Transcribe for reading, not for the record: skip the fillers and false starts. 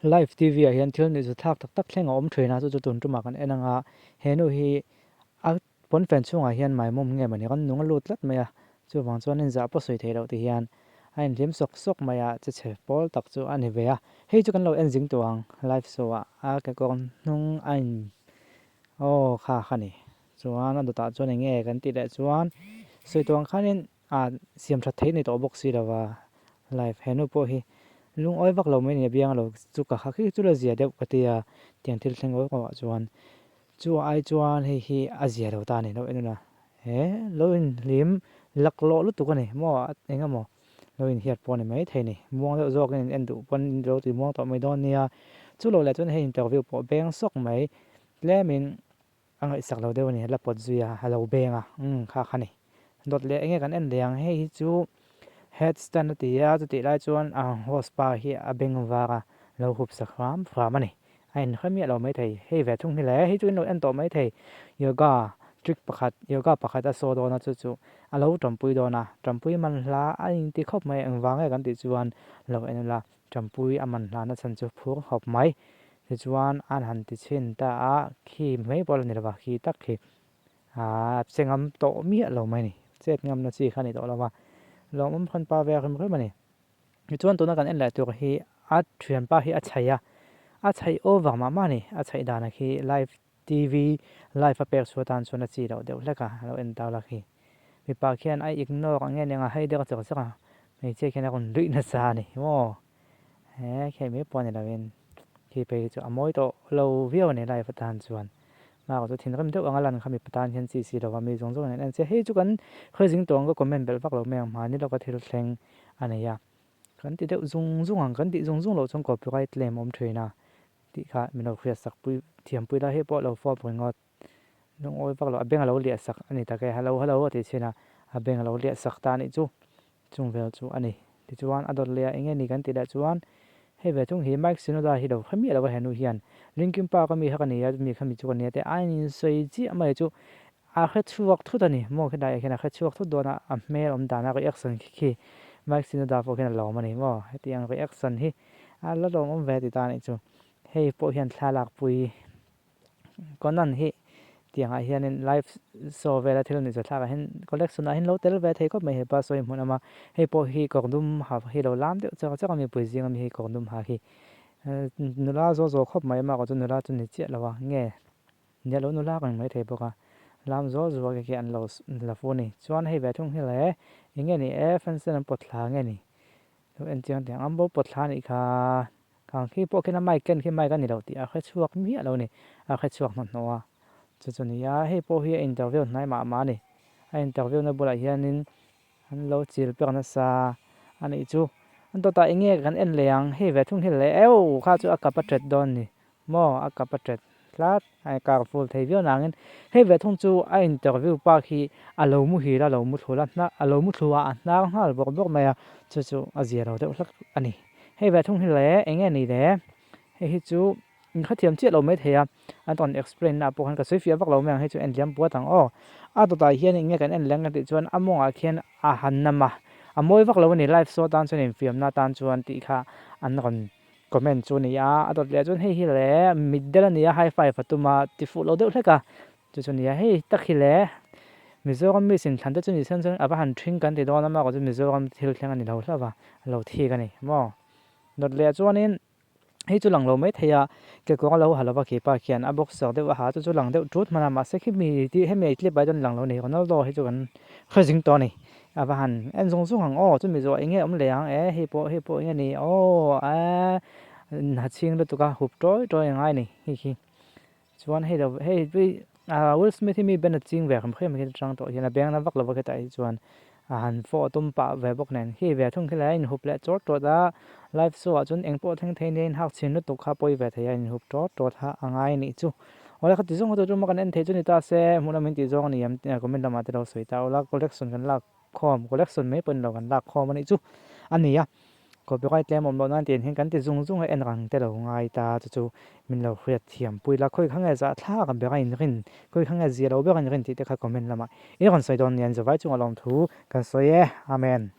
Live TV ah hian thil nuihza thlak tak tak thleng a awm thin a, chu chu tun tumah kan en anga he nu hi a pawnfen chhungah hian maimawm nge mawni rawn nung a lut tlat mai a, chuvang chuan in zah pawh sawi theih loh ti hian a inhlim sawk sawk mai a, che chhe pawl tak chu a ni ve a, hei chu kan lo en zing tawh ang live show ah a kekawr hnung a in aw kha kha ni chuan a dawtah chuan eng nge kan tih leh chuan sawi tawh ang khanin A siam that thei ni tawh bawk si lova live he nu pawh hi lungawi vak lo mai ni a biang lo chu ka kha khi chu la zia deuh ka ti a tiang thil thleng awk awk ah chuan chu ai chuan hei hi a zia lo ta a ni lo en ula he lo inhlim laklawh lutuk a ni maw eng emaw lo inhiat pawh a ni mai thei ni muang deuh zawk in en duh pawn lo ti muang tawh mai dawn nia chu lo leh chuan hei interview pawh beng sawk mai tlem in. A ngaihsak lo deuh a ni, la pawt zui a, a lo beng a, umm kha kha ni. Dawt leh enge kan en leh ang, hei hi chu head stand a ti a, chutih lai chuan a host pa hi a beng var a, lo hup sak hram hram a ni. A inhre miah lo maithei, hei ve thung hi le, hei chu in lo en tawh maithei, yoga trick pakhat, yoga pakhat a saw dawn a chu chu a lo tanpui dawn a, tanpui man hla a inti khawp mai, engvang nge kan tih chuan lo en ula. Ṭampui a man hlana chhan chu phur khawp mai. Tichuan an han ti chhin ta a, khi mai pawh a la ni lova, khi tak khi a che ngam tawh miah lo mai a ni. Chet ngamna chi kha a ni tawh lo va, lawmawm khan pa ve hrim hrim a ni. Tichuan tuna kan en leh tur hi a thianpa hi a chhaih a, a chhaih over mah mah a ni. A chhaih danah khi live TV live a pek chhuah tan chuan a chi loh deuh hlek a, a lo en tau la khi. Mipa khian a ignore ang nge nia a hai deuh a chawk chawk a, hmeichhia khian a rawn luih nasa a ni maw. He khi mai pawh a ni lovin khi phei hi chu a mawi tawh lo viau a ni live atan chuan. Mark chu thinrim deuh anga lan kha mipa tan hian chi si lova mi zawng zawng in an en che. Hei chu kan khawizing tawng ka comment belh vak lo mai ang mahni lawka thil thleng a nei a. Kan ti deuh zung zung ang, kan tih zung zung loh chuan copyright claim a awm thin a tih kha min lo hriat sak pui thiam pui lai hei pawh a lo fawp ringawt. Lungawi vak lo, a beng a lo liah sak a ni tak e, hello hello a ti chhin a, a beng a lo liah sak ta a nih chu, chung vel chu a ni. Tichuan a dawt leh a eng nge ni kan tih leh chuan hei ve thung hi Mike Shinoda hi lo hre miah lo a henu hian Linkin Park a mi kha ka ni a, mi kha mi chu ka ni a te a insawi chiah mai chu A hre chhuak thut a ni. Maw khilaiah khian a hre chhuak thut dawn a, a hmel awm dana reaction khi khi Mike Shinoda pawh khian a lawm a ni maw. Hetiang reaction hi a la lawmawm ve ti ta a nih chu. Hei pawh hian thlalak pui Conan hi tiangah hianin live show vela thil ni zawthlakah hian collection ah hian lo tel ve thei khawp mai hepa sawi hmun awm a. Hei pawh hi kawr dum ha hi lo lam deuh chak chak a mipui zinga mi hi kawr dum ha hi nula zaw zaw khawp mai a mah erawh chu nula chu ni chiah lo a nge. Nia lo nula reng mai thei bawk a, lam zual zual khi an lo la fu a ni. Chuan hei ve thung hi le, eng nge ni e, fans ten an pawt thla nge ni? Lo en chiang teh ang, an bo pawt thla a nih kha. Kang khi pawh khian a mic ken khi mic a ni lo tih a hre chhuak miah lo a ni, a hre chhuak hnawhhnawh a. Chu chu ni a, hei pawh hi a interview hnai mah mah a ni. A interview na bulah hianin an lo chil pek nasa a nih chu. An tawtah eng nge kan en leh ang, hei ve thung hi le, eww kha chu a kap a ṭet dawn a ni. Maw a kap a ṭet tlat a kar full thei viau nangin hei ve thung chu a interview pa khi a lo muhil a lo mu thlu la hna a lo mu thlu a a hnar nghal bawrh bawrh mai a chu chu a zia lo deuh hlek a ni. Hei ve thung hi le eng nge ni le hei hi chu in hrethiam chiah lo mai thei a an rawn explain na ah pawh khan ka sawi fiah vak lo mai ang hei chu en liam puat ang aw. A dawtah hian eng nge kan en leng kan tih chuan a mawngah khian a han nam a a mawi vak lo a ni live show atan chuan infiamna atan chuan tih kha an rawn Comment chu a ni a, a dawt leh chuan hei hi le mitdel a ni a, high five a tum a, ti fuh lo deuh hlek a, chu chu a ni a, hei tak hi le Mizoram mi sin thlan te chu ni sen chuan a va han ṭhing kan ti dawn a, amaherawhchu Mizoram thil thleng a ni lo hlauh va, a lo thik a ni maw. Dawt leh chuanin hei chu lang lo mai thei a, kekawr a lo ha lova khi pa khian a boxer deuh a ha chu chu lang deuh ṭut hman a, mahse khimi tih hemi clip ah chuan lang lo a ni, Ronaldo hi chu kan hre zing tawh a ni. A va han en zung zung ang aw, chumi zawh eng nge awm leh ang e, hei pawh hei pawh eng nge ni aw a ha chhing lutuk a hup tawi tawi a ngai a ni hei khi chuan hei lo hei pui ah Will Smith hi mi ben a ching ve hrim hrim hi atang tawh hian a beng na vak lo va hetah hi chuan a han fawh tum pah ve bawk nen khi ve thung khi lai a inhup leh chawt chawt a live show ah chuan eng pawh thleng thei nia inhak chhin lutuk kha pawi ve thei a inhup chawt chawt kha a ngai a nih chu. Awle khati zawng kha chu tumah kan en theih chu ni ta se, hmuh lam in tih zawng a ni em comment lamah te lo sawi ta ula, collection kan lak khawm, collection mai pawh ni lo kan lak khawm a nih chu a ni a, copyright tlem awm loh nan tiang hian kan ti zung zung a en rang te lo ngai ta chu chu min lo hriat thiam pui la, khawi kha nge zah thlak ber a inrin, khawi kha nge zia lo ber a inrin tih te kha comment lamah i rawn sawi dawn nia, an zavai chungah lawmthu kan sawi e, Amen.